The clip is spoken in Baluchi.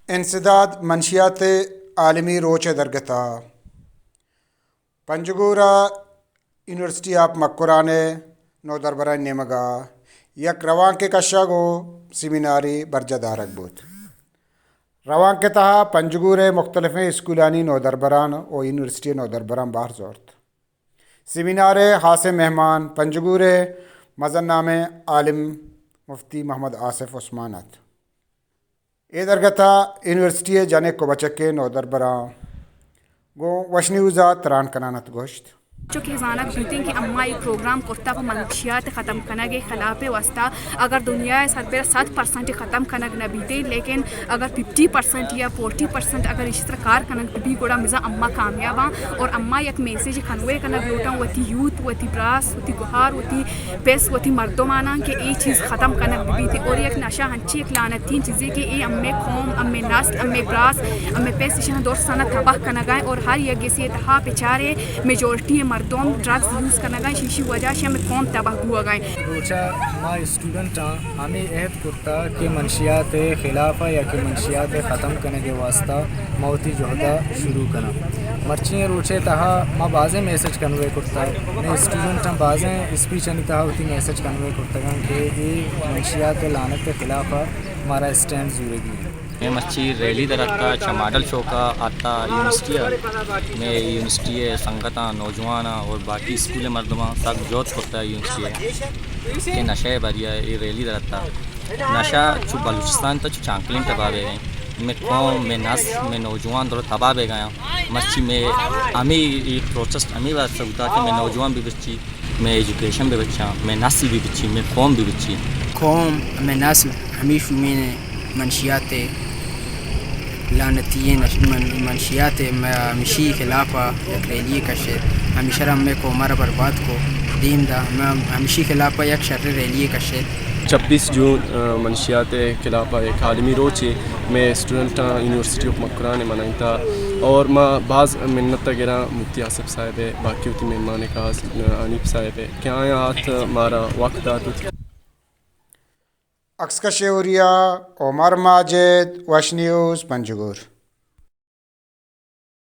انسداد منشیات ءِ عالمی روچ ءِ درگت ءَ پنجگور ءِ یونیورسٹی آف مکران ءِ نودربرانی نیمگ ءَ یک روانکے کشگ ءُ سیمینارے برجاہ دارگ بوت۔ روانک ءِ تہا پنجگور ءِ مختلفیں اسکولانی نودربران ءُ یونیورسٹی ءِ نودربراں بہر زرت۔ سیمینار ءِ خاصیں مہمان پنجگور ءِ مزن نامیں عالم مفتی محمد آصف عثمان ات۔ اے درگت ءَ یونیورسٹی ءِ جنک ءُ بچکیں نودربراں گوں وش نیوز ءَ تران کنان ات، گوشت۔ چو کہ زانگ بیتیں کہ اما اے پروگرام کرتا پہ منشیات ختم کنگ ءِ خلاف ءِ واسطہ، اگر دنیا ءِ سربرا صد پرسنٹ ختم کنگ نہ بیتیں، لیکن اگر ففٹی پرسنٹ یا فورٹی پرسنٹ اگر ایشی سرا کار کنگ بہ بی، گڑا مزا اما کامیاب آں۔ اور اما یک میسج کنوے کنگ لوٹاں وتی یوتھ، وتی براس، وتی گہار، وتی پس، وتی مردماناں کہ اے چیز ختم کنگ بہ بیت۔ اور یک نشہ ہنچی یک لعنتی چیزے کہ اے امے قوم، امے نسل، امے براس، امے پس ایشاں درستانا تباہ کنگا ایں۔ اور ہر یک گسے تہا بچارے میجورٹی مردم ڈرگز یوز کنگا ایں، شیشی وجہ شی امے قوم تباہ بوگا ایں۔ روچا ما اسٹوڈنٹاں ہمے عہد کرتا کہ منشیات ءِ خلاف ءَ یا کہ منشیات ءِ ختم کنگ ءِ واسطہ ما وتی جہد ءَ شروع کناں۔ مرچی ءِ روچ ءِ تہا ما بازیں میسج کنوے کرتا، مئے اسٹوڈنٹاں بازیں اسپیچانی تہا وتی میسج کنوے کرتگاں کہ اے منشیات ءِ لعنت ءِ خلاف ءَ مارا اسٹینڈ زورگی ایں۔ مئے مرچی ریلی در اتکا، چہ ماڈل چوک ءَ آتا یونیورسٹی ءَ، مئے یونیورسٹی ءِ سنگتاں، نوجواناں اور باقی اسکول ءِ مردماں سک جہد کرتا یونیورسٹی ءَ کہ نشہ ءِ باری ءَ اے ریلی در اتکا۔ نشہ چو بلوچستان تا چو چانکلین تباہ بیگا ایں۔ مئے قوم، مئے نسل، مئے نوجوان درو تباہ بیگا ایں۔ مرچی مئے ہمے اے پروٹسٹ ہمے واسطہ بوتا کہ مئے نوجوان بہ بچی، مئے ایجوکیشن بہ بچاں، مئے نسل بہ بچی، مئے قوم بہ بچی۔ قوم، مئے نسل ہمے شومین منشیات ءِ لعنتی نش-، من-، منشیات ءِ، مئے ہمشی خلاف ءَ یک ریلی کشے، ہمشی را مئے قوم را برباد کو، دیم دا، مئے ہمشی خلاف ءَ یک شر ریلی کشے۔ چھبیس جون، آ، منشیات ءِ خلاف ءَ یک عالمی روچے مئے اسٹوڈنٹاں یونیورسٹی آف مکران ءَ منائینتا اور ما باز منت ءَ گراں مفتی آصف صاحب ءَ، باقی وتی مہمان خاص، آ، حنیف صاحب ءَ کہ آیاں آت مارا وقت دات۔ عکس کش ءُ ریا عمر ماجد، وش نیوز، پنجگور۔